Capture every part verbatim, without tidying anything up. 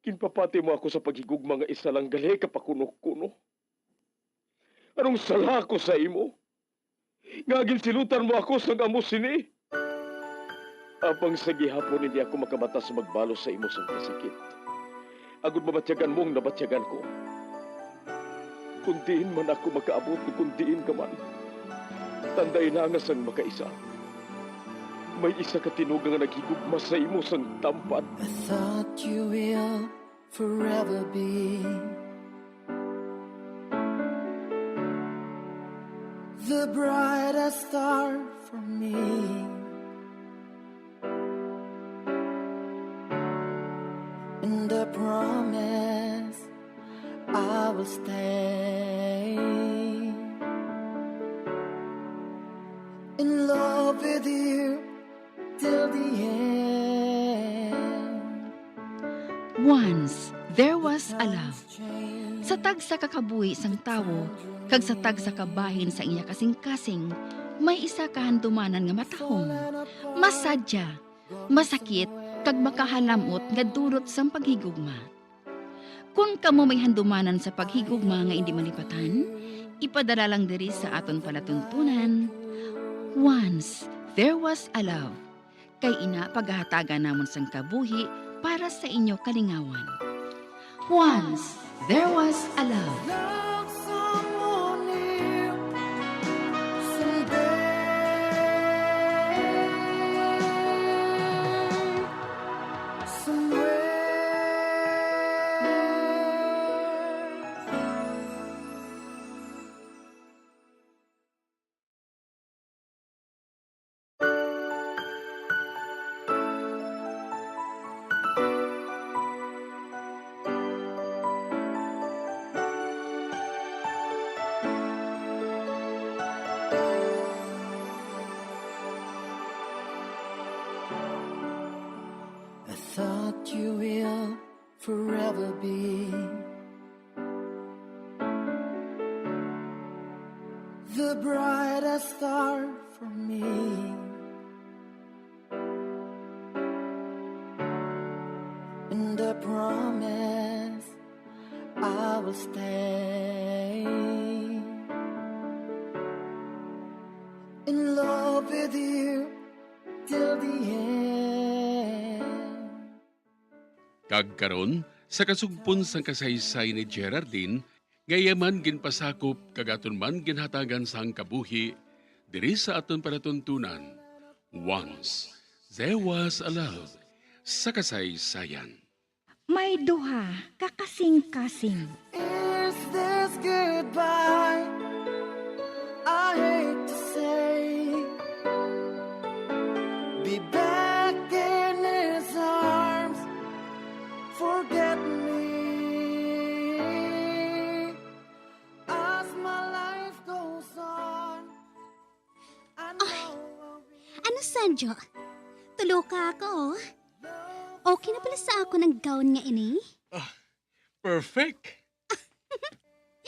Ginpapati mo ako sa paghigugma nga isa lang gali ka pakunokuno. Anong sala ako sa imo, nga ginsilutan mo ako sang amo sini? Apang sa gihapon hindi ako makamata sa magbalos sa imo sang kasakit, agod mabatyagan mo ang nabatyagan ko. Kon diin man ako makaabot, kon diin ka man, tandai na nga sang makaisa, may isa ka tinuga nga naghigugma sa imo sang tampad. I thought you will forever be the brightest star for me and the promise I will stay in love with you till the end. Once there was a love. Sa tagsa ka kabuhi sang tawo kag sa tagsa ka bahin sa iya kasingkasing, may isa ka handumanan nga matahom, masadya, masakit, kag makahalamot nga dulot sang paghigugma. Kon kamo may handumanan sa paghigugma nga indi malipatan, ipadala lang diri sa aton palatuntunan, Once There Was a Love, kay ina pagahatagan namon sang kabuhi para sa inyo kalingawan. Once There Was a Love. Love someone new someday. Somewhere. I thought you will forever be the brightest star for me. And I promise I will stay in love with you till the end. Kag karon, sa kasugpon sang kasaysay ni Geraldine, nga iya man ginpasakop kag aton man ginhatagan sang kabuhi, diri sa aton palatuntunan, Once There Was a Love, sa kasaysayan. May duha ka kasingkasing. Is this goodbye? I hate to say. Be back in his arms. Forget me as my life goes on. Ay, ano, Sanjo? Tulo ka ako, oh. Okay na pala sa ako ng gown nga ini. Ah, perfect.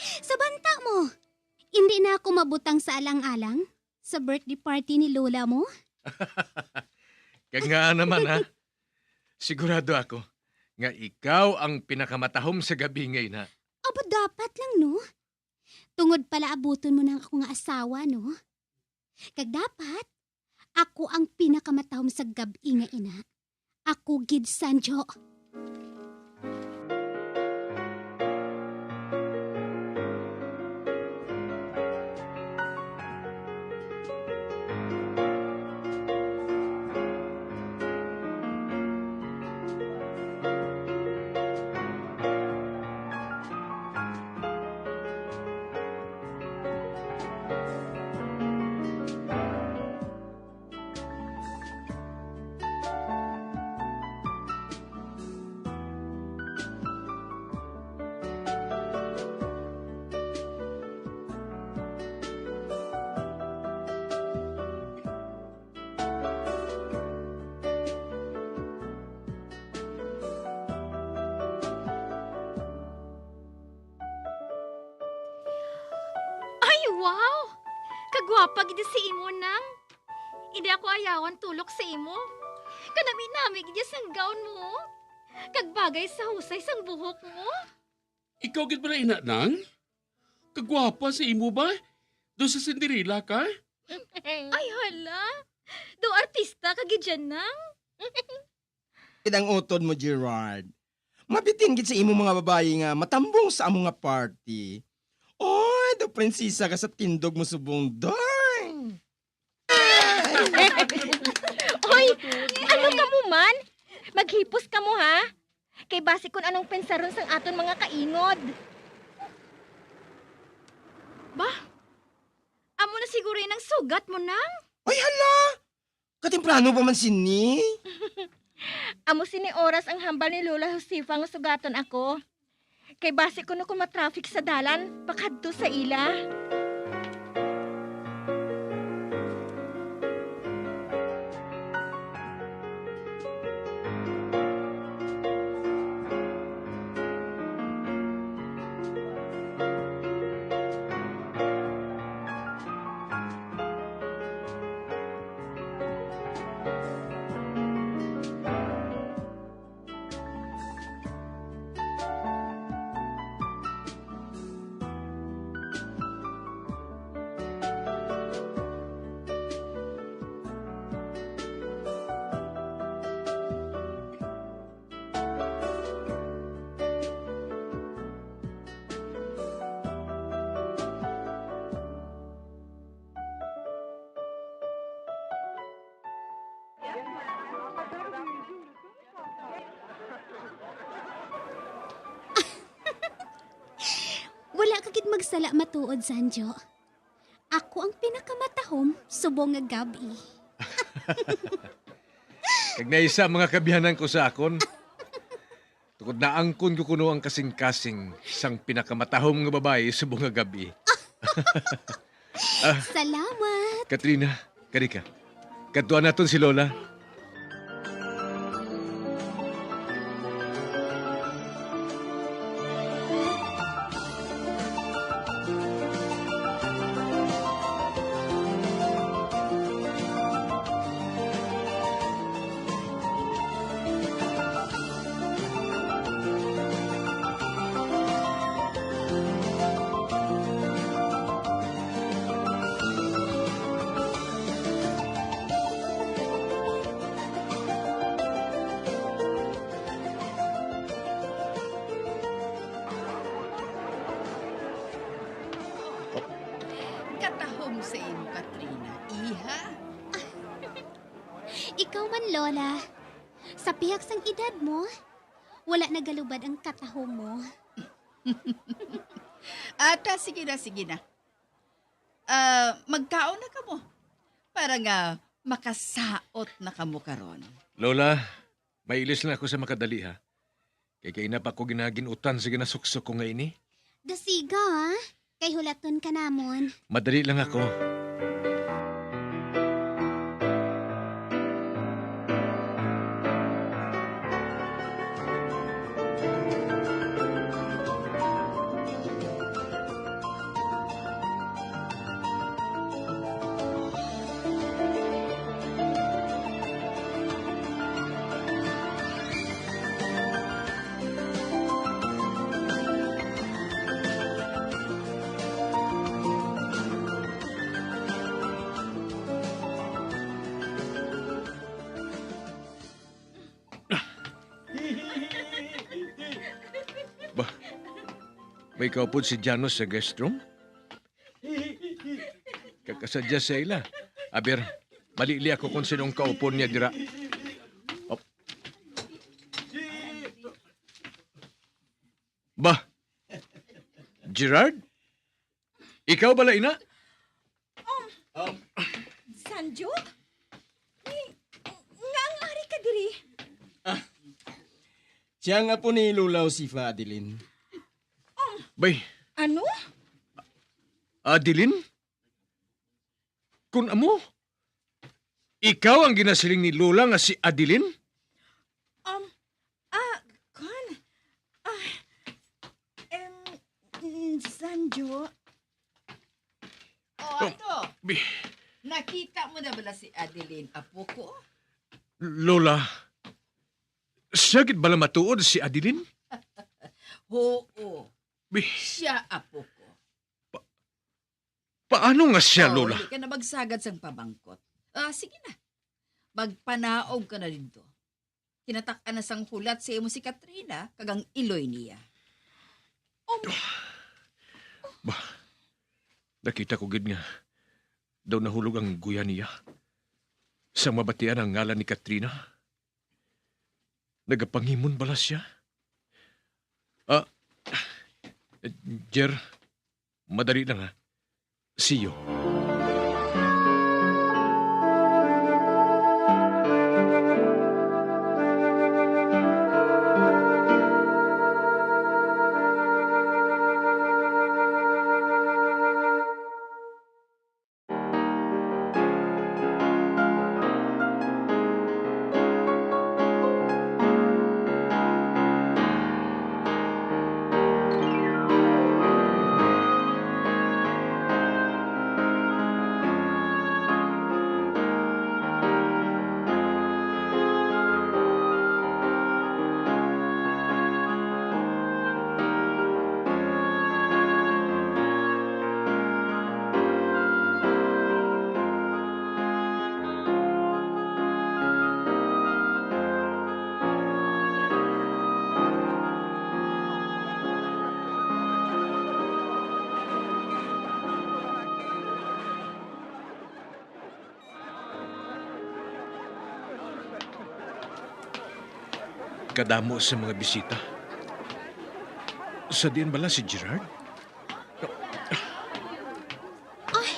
Sa banta mo, hindi na ako mabutang sa alang-alang sa birthday party ni lola mo? Kag nga naman, ha? Sigurado ako nga ikaw ang pinakamatahom sa gabi nga ina. Aba, dapat lang, no? Tungod pala abuton mo na ang ako nga asawa, no? Kag dapat, ako ang pinakamatahom sa gab-i nga ina. Ako gid, Sanjo. Ay, wow! Kagwapa gid si imo, Nang. Hindi ako ayawan tulok sa imo. Kanami-nami gid sang gown mo. kag bagay sa husay sang buhok mo. Ikaw gid bala ina, Nang? Kagwapa sa imo ba? Do sa Cinderella ka? Ay, hala! Do artista ka gid dyan, Nang? Ang utod mo, Gerard. Mabitin gid sa imo mga babayi nga matambong sa amo nga party. Oy, do prinsesa ka sa tindog mo subong, doy! Oy, ano ka mo man? Maghipos ka mo, ha? Kay basi kun anong pensaron sang aton mga kainod. Ba? Amo na siguro yun ang sugat mo, Nang? Ay, hala! Katemprano pa man sini. Amo sini oras ang hambal ni Lola Josefa nga sugaton ako. Kay basi kuno kung matraffic sa dalan, pakadto sa ila. Wala ka gid magsala matuod, Sanjo. Ako ang pinakamatahom subong nga gab-i. Kag naisa mga kabihanan ko sa akon. Tungod naangkon ko kuno ang kasing-kasing sang pinakamatahom nga babayi subong nga gab-i. Ah. Salamat. Katrina, kari ka. Kadtuan naton si Lola. Katahom sa imo, Katrina, iha. Ikaw man, Lola. Sa pihak sang edad mo, wala nagalubad ang katahom mo. Ata, sige na, sige na. Ah, magkaon na kamo para nga makasaot na kamo karon. Lola, mailis lang ako sa makadali, ha? Kay kaina pa ko ginagin-utan sa ginasuksok ko nga ini. Dasiga, ha? Kay hulaton ka namon. Madali lang ako. Ba, may kaupod si Janos sa guest room? Kakasadya sa ila. Aber, malili ako kung sinong kaupod niya dira. Op. Ba, Gerard? Ikaw bala ina? Um, Sanjo? Ni, nga ang ari ka diri? Ah, siya nga po ni Lola Josefa, Adeline. Um, Bay, ano? Adeline? Kun amo, ikaw ang ginasiling ni Lola nga si Adeline? Um, ah, kwan. Ah, em, mm, Sanjo. Oh, oh, ato. Bi- Nakita mo na bala si Adeline, apo ko? Lola, Siya gid bala matuod si Adeline? Oo. Bi- Siya, apo ko. Paano nga siya, Oh, Lola? Hindi ka na magsagad sang pamangkot. Ah, sige na. Magpanaog ka na didto. Kinatak-an na sang hulat sa imo si Katrina kag ang iloy niya. Um, Ba, nakita ko gid nga daw nahulog ang guya niya. Sang mabatian ang ngalan ni Katrina, nagapangimon bala siya? Ah, Jer, madali lang, ha. See you. Kadamo sa mga bisita. Sa diin bala si Gerard? Ay,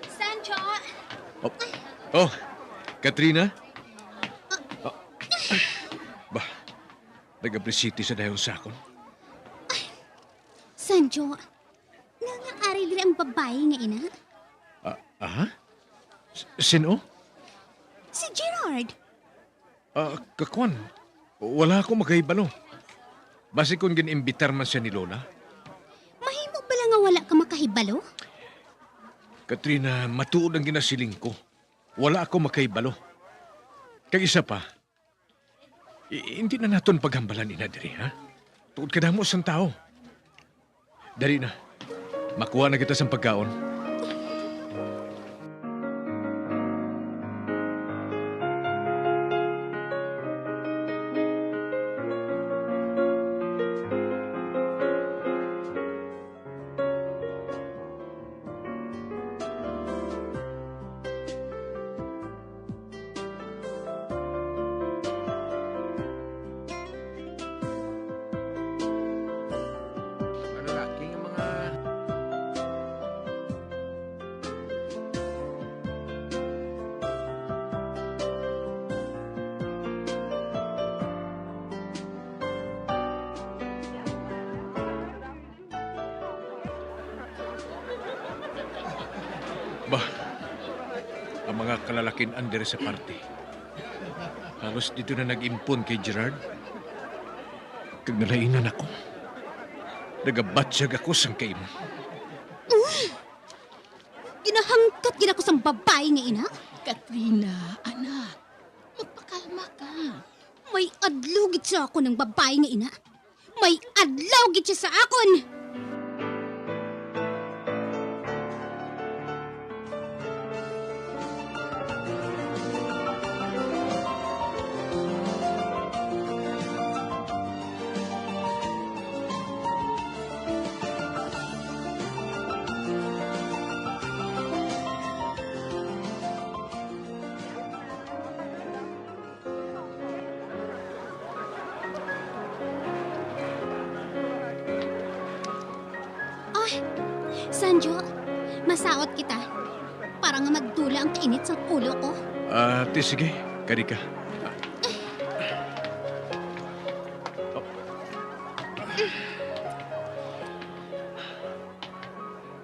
Sancho! Oh, oh, Katrina? Oh. Ba, nag-appreciate sa dayon sa akon. Sancho, ngaa ari diri ang babayi nga ina? Ah, aha? S- Sino? Si Gerard. Ah, kakwan, wala ako makahibalo. Basi kung gin-imbitar man siya ni Lola. Mahimo bala nga wala ka makahibalo? Katrina, matuod ang ginasiling ko. Wala ako makahibalo. Kag isa pa, i- hindi na naton paghambalan ina diri, ha? Tuod kadamo sang tawo. Dali na. Makuha na kita sang pagkaon. Ano na, king ang mga Ba, ang mga kalalakin-an diri sa party. Halos dito na nag-impon kay Gerard. Kag nalainan ako. Nagabatyag ako sang kaimo. Ginahangkat gid ako sang babayi nga ina. Katrina, anak, magpakalma ka. May adlaw gid sa akon ang babayi nga ina. May adlaw gid siya sa akon. Ay, Sanjo, masaot kita. Para nga magdula ang kainit sa ulo ko. Ah, ti sige, kari ka.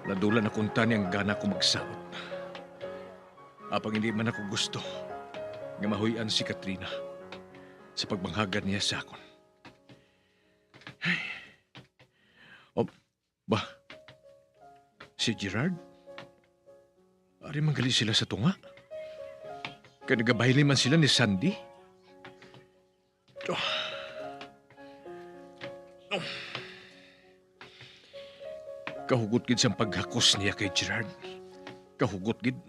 Nadula na kuntani ang gana ko magsaot. Apang hindi man ako gusto nga mahuy-an si Katrina sa pagbanghagad niya sa akon. Ay. Oh, ba? Si Gerard? Ari man gali sila sa tunga. Kay nagabayle man sila ni Sandy. Oh, Kahugot gid sang paghakos niya kay Gerard. Kahugot gid.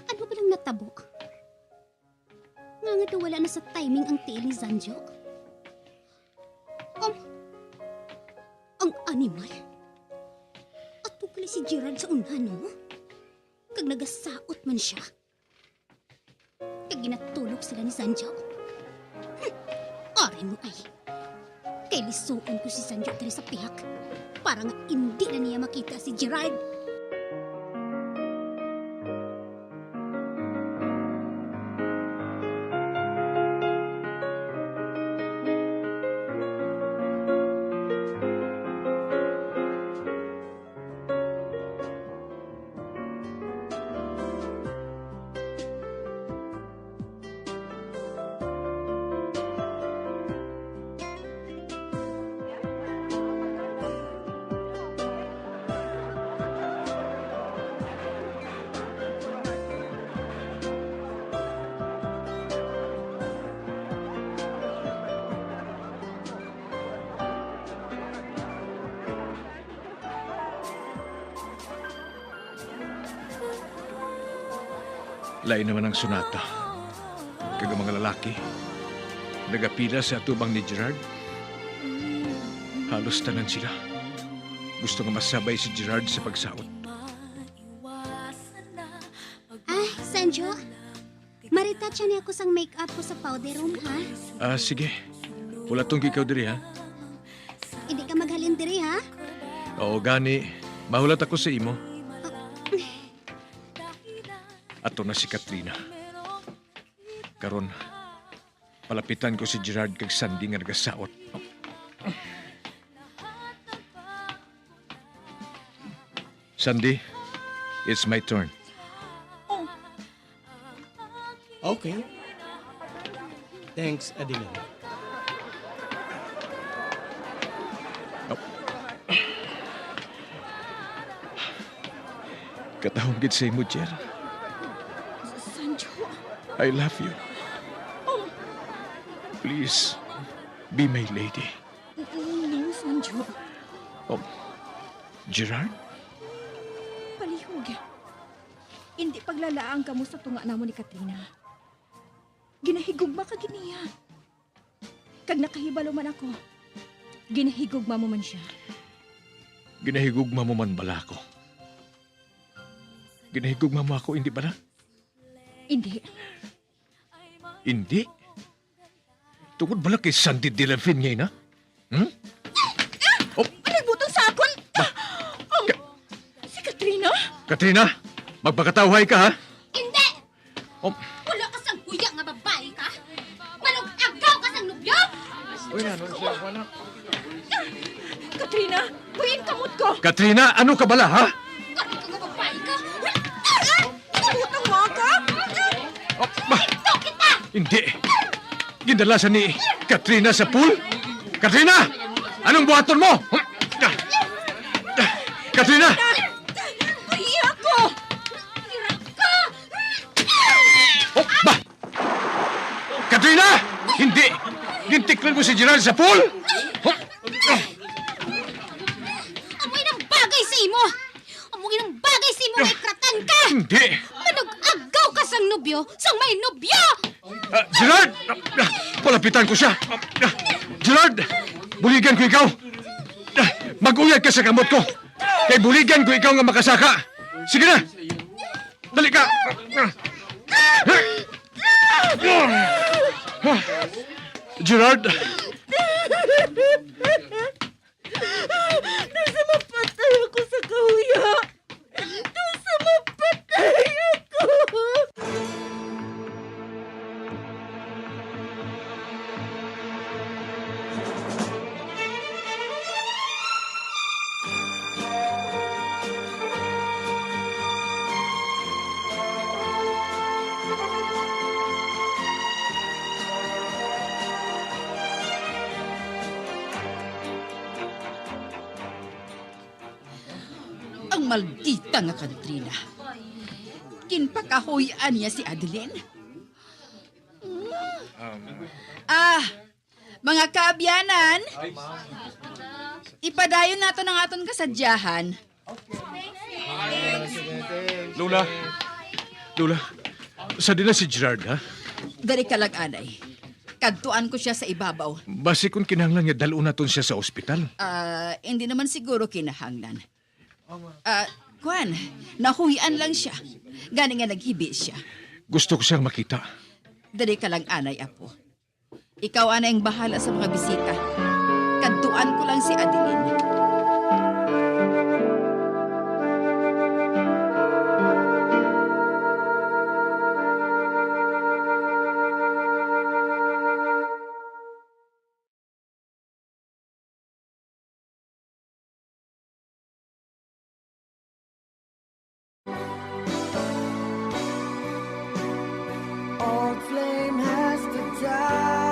Ano ba nang natabo? Nga nga daw wala na sa timing ang tiil ni Sanjo? Um, ang animal? Ato gali si Gerard sa unhan, no? Kag nagasaot man siya. Kag ginatulog sila ni Sanjo. Hmm, ari mo ay. Kay lisuon ko si Sanjo diri sa pihak para nga indi na niya makita si Gerard. Lain naman ang sunata. Kag ang mga lalaki, nagapila sa atubang ni Gerard. Halos tanan sila gusto nga masabay si Gerard sa pagsaot. Ah, Sanjo, ma-retouch ni ako sang makeup ko sa powder room, ha? Ah, sige. Hulaton ko ikaw diri, ha? Hindi ka maghalin diri, ha? Oo, gani. Mahulat ako sa imo. Ato na si Katrina. Karon, palapitan ko si Gerard kag Sandy nga nagasaot. Sandy, it's my turn. Oh. Okay. Thanks, Adeline. Oh. Katahom gid sa imo, Jer. Sanjo. I love you. Oh. Please, be my lady. No, Sanjo. Oh, Gerard? Palihog. Indi paglalaang kamo sa tunga namon ni Katrina. Ginahigugma ka gid niya. Kag nakahibalo man ako, ginahigugma mo man siya. Ginahigugma mo man bala ako? Ginahigugma mo ako, indi bala? Indi. Indi? Tungod bala kay Sandy Delafin nga ina? Hmm? Oh. Ano butong sa akon? Ba? Oh, Ka- si Katrina? Katrina, magpakatawhay ka, ha? Hindi! Oh. Wala ka sang huya nga babayi ka? Manug-agaw ka sang nobyo? Uy, ano siya, wala? Katrina, buyin kamot ko! Katrina, ano ka bala, ha? Kari ka nga babayi ka? Ano butong mo ako? Oh, ba? Ito kita! Hindi. Gindala sa ni Katrina sa pool? Katrina! Anong buhaton mo? Katrina! Ay, ako! Oh, ba? Katrina! Hindi! Gintiklan mo si Gerald sa pool? Amoy nang bagay sa imo! Amo ginang bagay sa imo nga ikratan ka! Hindi! Manug-agaw ka sang nobyo, sang may nobyo! Ah, Gerald! Ah, ah, palapitan ko siya! Ah, ah, Gerald! Buligan ko ikaw! Ah, mag-uyag ka sa kamot ko! Kay buligan ko ikaw nga makasaka! Sige na! Dali ka! Ah, ah, ah, Gerald! Nasa mapatay ako sa kahuya! Nasa mapatay ako! Ang maldita nga Katrina. Ginpakahuy-an niya si Adeline. Um. Ah, Mga kaabyanan, ipadayon naton ang aton kasadyahan. Lola, Lola, sa dina si Gerard, ha? Dali ka lang, anay. Kadtuan ko siya sa ibabaw. Basi kung kinahanglan nga dalon naton siya sa ospital. Ah, hindi naman siguro kinahanglan. Ah, kwan, nahuhian lang siya. Gani nga naghibi siya. Gusto ko siyang makita. Dali ka lang, anay, apo. Ikaw, anay, ang bahala sa mga bisita. Kadtuan ko lang si Adeline. Old flame has to die.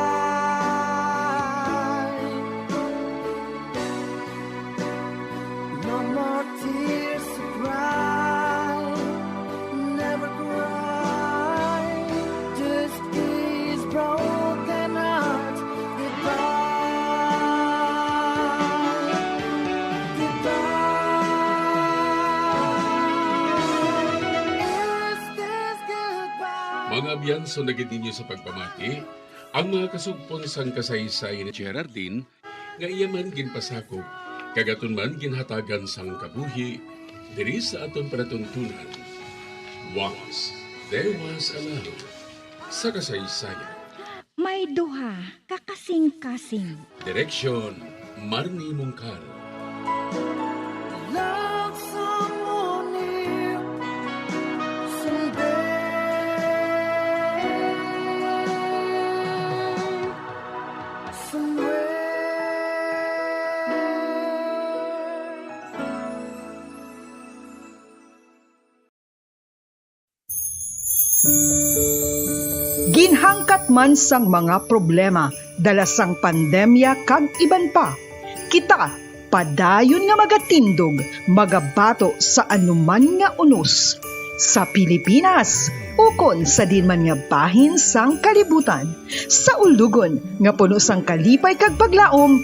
No more tears to cry. Never cry. Just these broken hearts. Goodbye. Goodbye. Is this goodbye? Mga abyan, sundagid ninyo sa pagpamati ang mga kasugpon sang kasaysayan ni Geraldine nga iya man ginpasakop kag aton man ginhatagan sang kabuhi diri sa aton palatuntunan. Once there was a love sa kasaysayan. May duha ka kasing-kasing. Direksyon, Marnie Mungkal. Love someone new someday, somewhere. Ginhangkat man sang mga problema dala sang pandemya kag iban pa, kita padayon nga magatindog, magabato sa anuman nga unos, sa Pilipinas ukon sa diin man nga bahin sang kalibutan, sa ulugon nga puno sang kalipay kag paglaom,